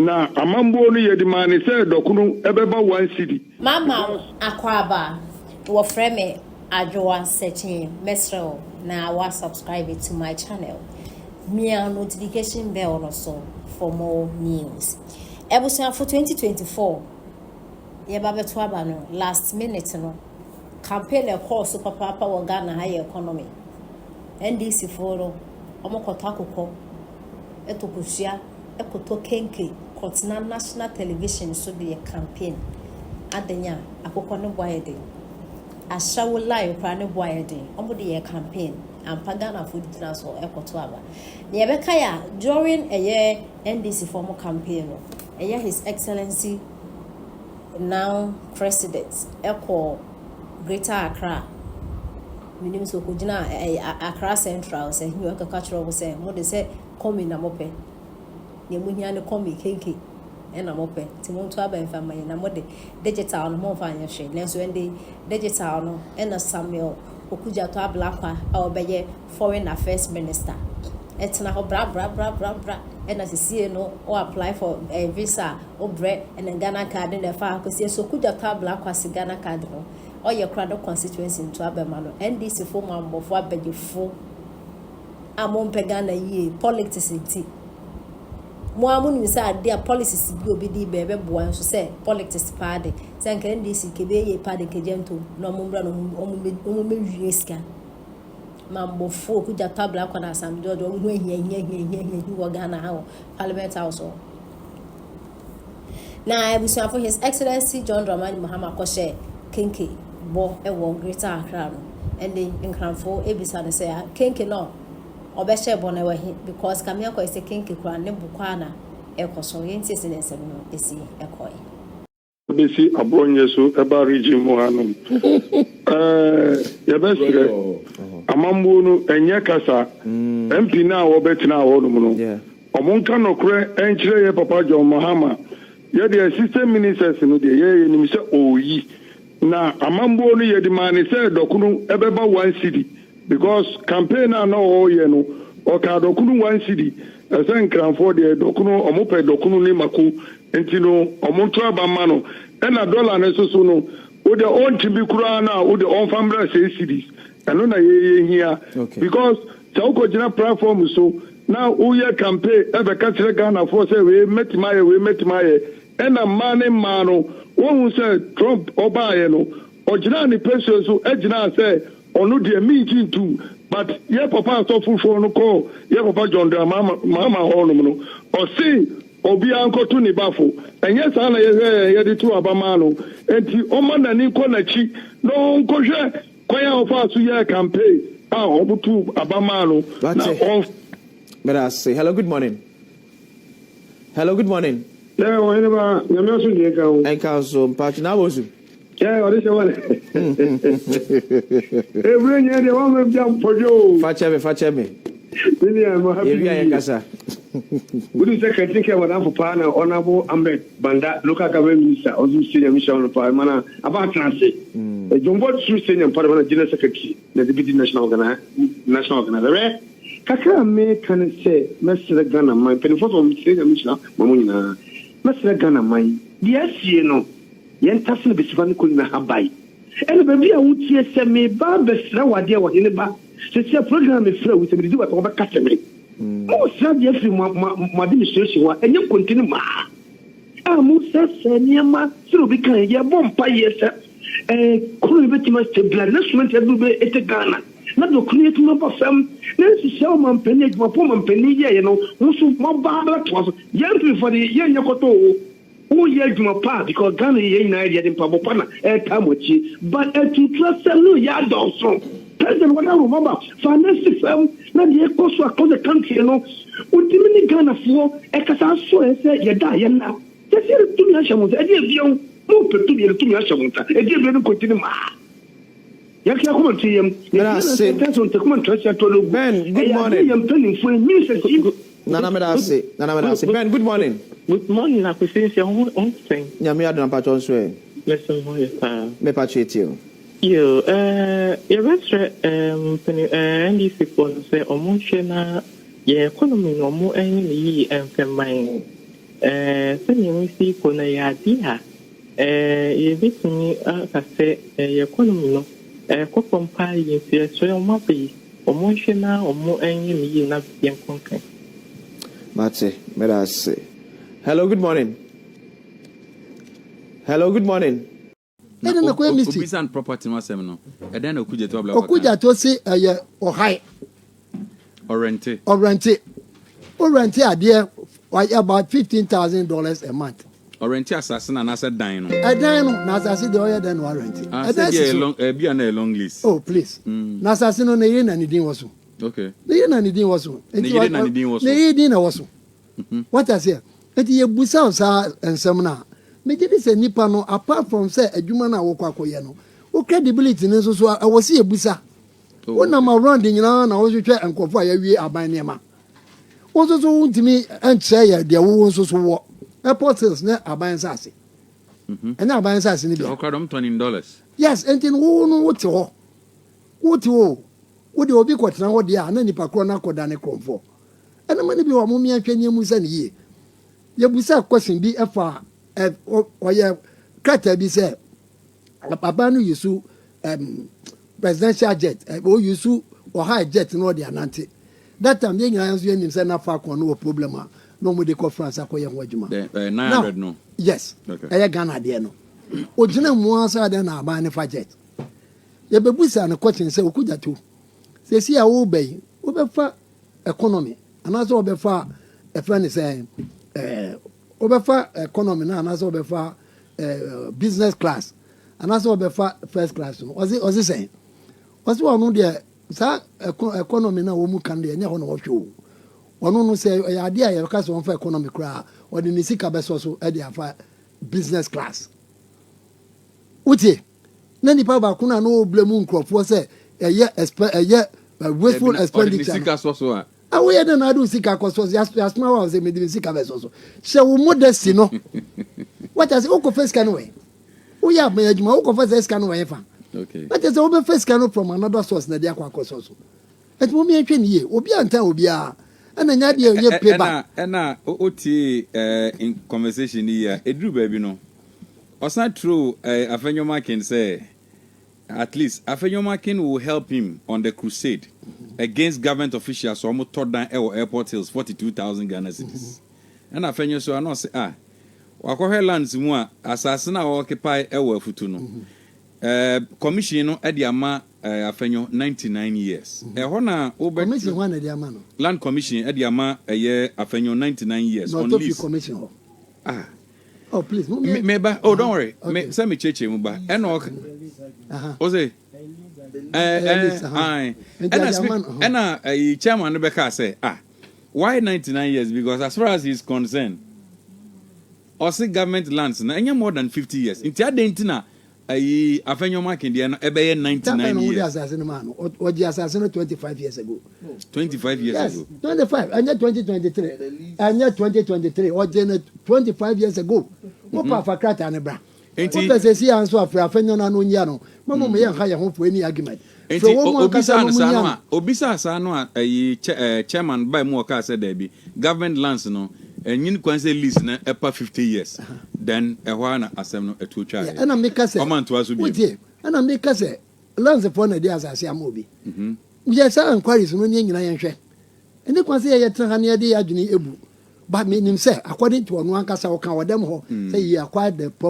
Na amambuo no yɛde maa ne sɛ dɔkono ɛbɛba 1 cedi. Mama akwaaba, wɔfrɛ me Adwoa Sɛkyin. Mesrɛ wo na wa subscribe to my channel, mia notification bell no so for more news. Abusuafo, 2024 yɛba bɛto aba no, last minute no campaign ɛkɔɔ so papaapa wɔ Ghana ha yɛ economy. NDC foɔ no, wɔn kɔtɔ akokɔ, ɛtɔ kosua, ɛkɔtɔ kenke, kɔtena national television so de yɛ campaign. Adan a akokɔ ne bo ayɛ den, ahyɛwo line koraa ne bo ayɛ den, wɔn de yɛ campaign ampa. Ghanafoɔ gyina so ɛkɔto aba. Nea yɛbɛka yɛ a, during ɛyɛ NDC foɔ mo campaign no, ɛyɛ His Excellency now President ɛkɔ Greater Accra. Menim sɛ ɔkɔgyina ɛyɛ Accra Central sɛ hini ɔkeka kyerɛ wɔn sɛ mo de sɛ kɔmi na mopɛ, nea mo hia ne kɔmi kenke ɛna mopɛ, nti monto aba mfa ma yɛn na mode digital no momfa anyɛ hwee. Nanso ɛnde digital no ɛna Samuel Okudzeto Ablakwa a ɔbɛyɛ Foreign Affairs Minister ɛtena hɔ bra bra bra bra bra. Ɛna sisie no ɔ apply for visa a ɔbrɛ, ɛna Ghana Card na ɛfa akɔsie so. Okudzeto Ablakwa si Ghana Card no ɔyɛ kora no constituency nto abɛma no. NDC fo mammɔfo abɛgyefo a mompɛ Ghana yie, politics nti mo a monim sɛ adeɛ a policies bi obi di bɛɛ bɛboa nso sɛ politics paa de sɛ nka NDC kebe yie paa de nkegye ntom na ɔmo mbra na ɔmo mɛwie sika. Mambɔfo Okudzeto Ablakwa na Sam George, ɔmo ho ahia hia hia hia hia wɔ Ghana ha wɔ Parliament House hɔ. Na abusuafo, His Excellency John Dramani Mahama kɔhyɛ kenke bɔ ɛwɔ Greater Accra no, ɛne nkranfo ebisa no sɛ kenke no ɔbɛhyɛ bɔ no ɛwɔ he, because kamea kɔ sɛ kenke kora ne bo kɔ ana ɛkɔ so. Yɛntie sɛ ne nsɛm no esi ɛkɔɛ. Bɛsi Abronye so ɛba region mu hanom, yɛbɛsrɛ amambuo no, ɛnyɛ kasa. MP no a wɔbɛtena hɔnom no, ɔmo nka nɔkorɛ ɛnkyerɛ yɛ papa John Mahama. Yɛde assistant ministers no deɛ, yɛyɛ nim sɛ ɔɔyi na amambuo no yɛde maa ne sɛ dɔkono ɛbɛba 1 cedi, because campaign a na ɔɔyɛ no, ɔka dɔkono 1 cedi. Ɛsɛ nkranfoɔ deɛ, dɔkono ɔmo pɛ, dɔkono ne mako, nti no ɔmo nto aba ma no. Ɛna dɔla no nso so no, wode ɔntumi koraa no a, wode ɔmfa mmra 6 cedis. Ɛno na yɛyɛ hia, because sɛ wokɔgyina platform so na woyɛ campaign ɛbɛka kyerɛ Ghanafoɔ sɛ wei mɛtumi ayɛ, wei mɛtumi ayɛ, ɛna mmaa ne mmaa no wohu sɛ Trump ɔbaayɛ no, ɔgyinaa ne pɛsuo so ɛgyinaa sɛ ɔno deɛ mingye ntum, but yɛ papa asɔfofoɔ no kɔɔ yɛ papa John Dramani Mahama hɔnom no, ɔse obiara nkɔto ne bafo. Ɛnyɛ saa na yɛhwɛ yɛn yɛde to abamaa no. Nti ɔma n'ani nkɔ n'akyi na ɔnkɔhwɛ kwan a ɔfa so yɛ campaign a ɔmoto abamaa no na ɔn. Meda ase. Hello, good morning. Hello, good morning. Yɛ ɔhene ba, Nyame aso deɛ nka ho. Ɛnka so mpatwo na abɔ so. Yɛ ɔde hyɛ wɔne ebire nyɛ deɛ wɔn bɛ bia mpɔdwe o. Fakyɛ me, fakyɛ me. Ne nua mo happy. Yɛwi a yɛkasa. Wodi sɛ kɛntɛn kɛ wɔdanfo paa na Honourable Ahmed Banda, Local Government Minister, ɔnso sie Nyame hyɛ wɔn paa mana aba atena ase. Dwombo so sie Nyame paa mana General Secretary na Deputy National Organizer rɛ kakra a meka ne sɛ mɛsrɛ Ghana man mpanimfoɔ sɛ ɔmsrɛ Nyame hyira ma mo nyinaa. Mɛsrɛ Ghana man deɛ asie no, yɛntase no bɛsifa ne kɔ nyina ha bae. Ɛna baabi a wotie sɛ meba bɛsrɛ wo adeɛ wɔ hene ba sɛsia program mefrɛ wo sɛ mededi wata wɔbɛka kyɛ me mosrɛ adeɛ afiri mo administration hɔ a, ɛnyɛ nkontene maa a mosɛsɛ nneɛma sɛ obi kan. Yɛbɔ mpayɛ sɛ kuro yi bɛtumi astabilize na cement aduru bɛ ɛte Ghana na dɔkono yɛtumi aba fam na nhyehyɛ ɔmampanin adwumapɔ ɔmampanin yɛeɛ no, mo so moaba bɛtoa so. Yɛn mpanyinfoɔ de yɛnyɛ kɔtɔ o, woyɛ adwuma pa because Ghana yɛ nyinaa yɛde mpabɔ pa na ɛtaa mo akyi, but atutu asɛm no yɛ adɔɔso. President wɔde aromaba fa ne si fam na deɛ ɛkɔ so across the country no, wotumi ne Ghanafoɔ ɛkasa aso ɛ sɛ yɛda a yɛna sɛsɛ yɛde tumi ahyɛ mo nsa. Ɛdeɛ ebien mo pɛ tumi, yɛde tumi ahyɛ mo nsa, ɛdeɛ ebien no nkɔnti ne maa yɛkɛ akoma nto yam. Ben, good morning. Yɛn mpanimfoɔ ministers yi. Nana, meda ase. Nana, meda ase. Ben, good morning. Good morning, Akwesi nsia ho ho sɛn. Nyame adom, mpatwɔ nso ɛ? Mɛsɛm ho yɛ paa. Mepatwɔ etie o. Yo, yɛbɛsrɛ mpani NDC foɔ no sɛ ɔmo nhwɛ na yɛn economy no ɔmo ɛnyɛ ne yie ɛmfɛ mman. Sɛnea wɔsi kɔ no, ɛyɛ ade a yɛbɛtumi aka sɛ yɛ economy no ɛkɔ fam paa yie, nti yɛsrɛ wɔn aba yi, wɔn nhwɛ na wɔn nyɛ ne yie na yɛnkɔ nkan. Mate, meda ase. Hello, good morning. Hello, good morning. Ɛna na kɔyɛ mistake. Obisa no property no asɛm no, ɛdɛn na Okudzeto Ablakwa? Okudzeto se ɛyɛ ɔhae. Ɔrɛnte. Ɔrɛnte, ɔrɛnte adeɛ ɔyɛ about $15,000 a month. Ɔrɛnte asase no anaasɛ dan no? Ɛdan no, na asase deɛ, ɔyɛ dɛn na ɔrɛnte? Ah, ɛdan sɛ si bi a so. Long ɛbi a na yɛ long lease. Oh please, na asase no, ne yere na ne din wɔ so. Ne yere na ne din wɔ so. Ne yere na ne din wɔ so. Ne yere din na wɔ so. Wata seɛ, nti yɛbusa wo saa nsɛm no a, megye di sɛ nipa no, apart from sɛ adwuma no a wɔkɔ akɔyɛ no, wo credibility no nso so a, ɛwɔ sɛ yɛbusa. Wonam around nyinaa na wohwehwɛ nkurɔfoɔ a yɛawie aban nneɛma. Wo nso so wontumi nkyerɛ yɛ deɛ wowɔ nso so wɔ Airport Hills ne aban nsase. Ɛne aban nsase no bia. Ɔkora dɔm tɔn in dollars. Yes, nti no wo no wote hɔ, wote hɔ o, wode obi kɔtena hɔ deɛ a, na nipa korɔ no akɔda ne korɔmfoɔ. Ɛno ma no bi wɔ mo mmeɛnhwɛ nneɛmu sɛ ne yie. Yɛbusa question bi ɛfa ɔyɛ krataa bi sɛ aban no use presidential jet, ɔ use ɔha jet na ɔde anante. That time yɛn nyinaa nso yɛnim sɛ na Falcon no wɔ problem a na wɔn de kɔ France akɔyɛ ho adwuma. The 900 no. Yes. Ɛyɛ Ghana adeɛ no. Ogyina mu asa adeɛ na aban ne fa jet. Yɛbɛbusa no question sɛ, Okudzeto, sɛsi a woba yi, wobɛfa economy anaasɛ wobɛfa, ɛfrɛ ne sɛ wobɛfa economy no anaasɛ wobɛfa business class anaasɛ wobɛfa first class no? Ɔse sɛn? Ɔse ɔno deɛ, saa economy no a wɔn mu ka no deɛ, ɛnyɛ hɔ na wɔhwɛ o. Ɔno no, sɛ ɛyɛ adeɛ a yɛka sɛ wɔmfa economy koraa, ɔde ne sika bɛsɔ so ɛde afa business class. Wotie na nipa baako no a na ɔbla mu nkurɔfoɔ sɛ ɛyɛ ɛyɛ wasteful Ɔde ne expenditure no. sika sɔ so a. A woyɛ dɛ na ade wo sika kɔ so, yasoma wa sɛ mede me sika bɛsɔ so. Hyɛ wo modesty no. Wata sɛ wokɔfa sika no wɛ, woyɛ aban adwuma, wokɔfa sɛ sika no wɛ fa. Wata sɛ wobɛfa sika no from another source na de akɔ akɔsɔ so. Ɛnti mo miɛntwɛ ne yie, obi antan obiara, ɛna nya deɛ ɛyɛ payback. Ɛna otie in conversation yi a, ɛduru baabi no, ɔsan throw Afenyo Markin sɛ at least Afenyo Markin will help him on the crusade against government officials a wɔn tɔ dan ɛwɔ Airport Hills 42,000 Ghana cedis. Ɛna Afenyo so ano ɔsɛ ah, wakɔhwɛ lands mu a, asase no a wɔoccupy ɛwɔ Afutu no, commission no ɛde ama Afenyo 99 years. Ɛhɔ na wobɛ Commission hɔ na de ama no? Land Commission ɛde ama ɛyɛ Afenyo 99 years na on ɔtɔ fi lease. Commission hɔ? Ah. Oh please, mo Me ba, oh, don't worry. Okay. Me sɛ me kyerɛkyerɛ mu ba, ɛna ɔka o sɛ Ɛyɛ lease, aha. Ae. Nti Ɛna ade speak ama no, aha. ɛna ɛyi chairman no bɛka sɛ ah, why 99 years? Because as far as he is concerned, ɔse government lands na ɛnyɛ more than 50 years, nti adan nti na ɛyi Afenyo Markin deɛ no ɛbɛyɛ Tabɛn 99 no wode years? asase no maa no, ɔgye asase no 25 years ago. 25 years Yes. ago. 25, ɛnyɛ 2023, ɛnyɛ 2023. Ɔgye no 25 years ago. Wopɛ afa krataa no bra. Enti wopɛ sɛ si a nso afrɛ Afenyo no ano nyia no mama mo yɛnha yɛn ho for any argument. Nti frɛ wɔn mu ankasa obisa no no mu saa nyia no no. a, obisa saa no a, ɛyi chairman baa mu, ɔkaa sɛ daabi, government lands no ɛnyin kwan sɛ lease no ɛpa 50 years. Then ɛhɔ a na asɛm no ɛtuo twa. Yeah, ɛna meka sɛ ɔma ntoa so bio. Wotie, ɛna meka sɛ landsfoɔ na de asase ama obi. Yɛ saa inquiries no ne nyinaa yɛnhwɛ. Ɛne kwan sɛ yɛyɛ tena ha ne yɛde yɛ adwene ebu, but menim sɛ according to ɔno ankasa ɔka wɔ dɛm hɔ sɛ he acquired the property.